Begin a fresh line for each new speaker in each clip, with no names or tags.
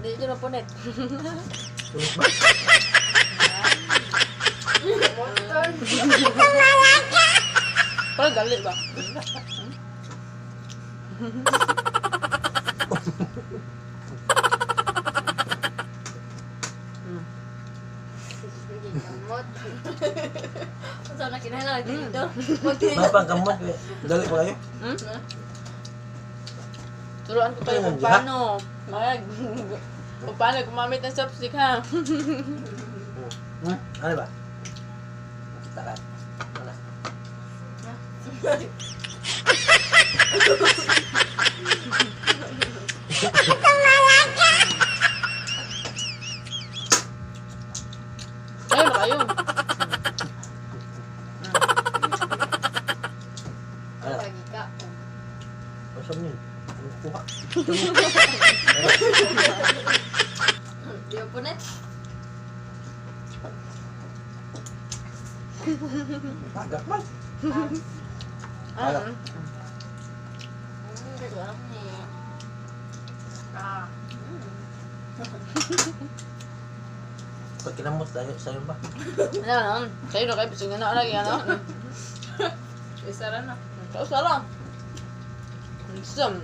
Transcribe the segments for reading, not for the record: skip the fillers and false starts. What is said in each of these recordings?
Di dyan mapunit.
Punit ba?
Parang dali ba?
Kamot.
Saan na kinahanglan dito?
May pangkamot. Eh. Dali pa kayo.
Hmm? Turuan ko kayo kung
Ayun,
paano. Mag, kung paano gumamit ng chopstick ha.
Hmm? Ano ba? Kita ka. Wala.
Ayun na kayo.
Ano?
Lagi ka.
Masam yun. Ano kuha?
Di mapunit.
Tagak man.
Ah,
Ah.
Pag kinamot tayo, sa'yo ba?
ano, ano? Kayo na kayo, bisig na na lagi, ano?
Isa ra na.
Tapos na lang. Sam,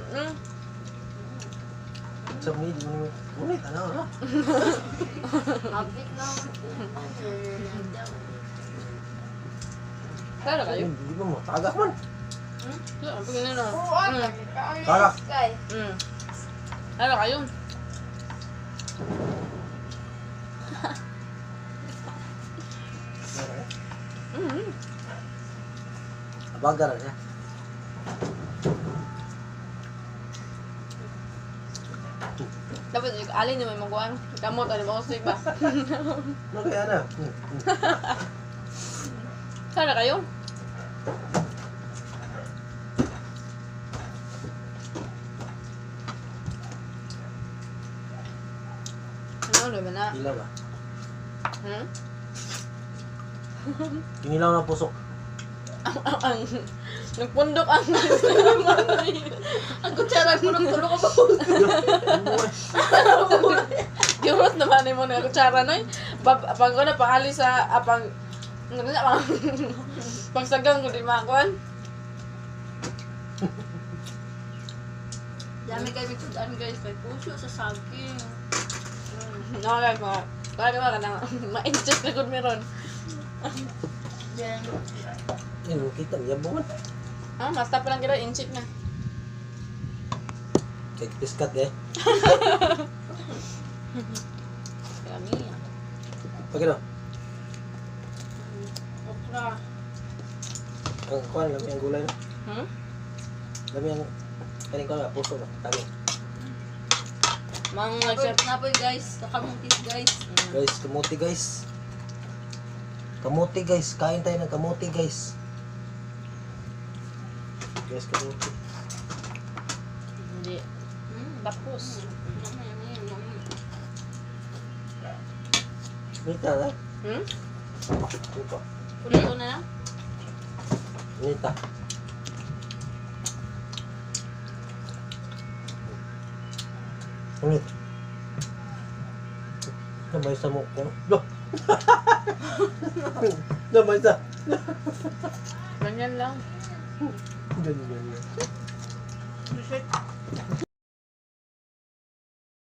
Sa mga di mo punit. Ano? Ano?
Mabit na.
Kaya na kayo.
Hindi ba mo? Tagak man.
Wala, pag ganun na.
Oo, lagi ka.
Kala.
Kay.
Kaya na kayo.
Meron eh.
Mm.
Abaga na siya.
Dapat alin naman maguan. Kamot, ano ba ko ba?
Ano kaya na? Hmm.
Kaya na kayo. Ano, ano ba na?
Ilaw ba?
Hmm?
Yung ilaw na pusok.
Ang, nagpundok ang
Ang kutsara ko ng tulo ko ba?
Gurot naman mo na kutsara noy. Pag ko na pangali sa apang ano na pang pagsagang ko di makuan.
Dami kayo may sudan guys. May puso sa saging.
No guys, mga para ka na ma-adjust na gud meron.
Then,
Ayun, kita. Yabongan.
Ah, basta pa lang kita inchik na.
Kay piskat eh.
Kami.
Pag ano?
okra.
Ang kuhan, lami ang gulay. No?
Hmm?
Lami ang kaning kuhan ba? Puso ba? Tagi.
Mga
Napoy,
chef.
napoy guys. Nakamuntis guys.
Guys, kamuti guys. Kamuti guys. Kain tayo ng kamuti guys. Guys, kamuti.
Hindi. Tapos.
Nita na.
Hmm?
Ito.
Puno na lang.
Nita. Ulit. Namay sa mukha. Lo. Namay sa.
Ganyan lang.
Ganyan, ganyan.
Shit.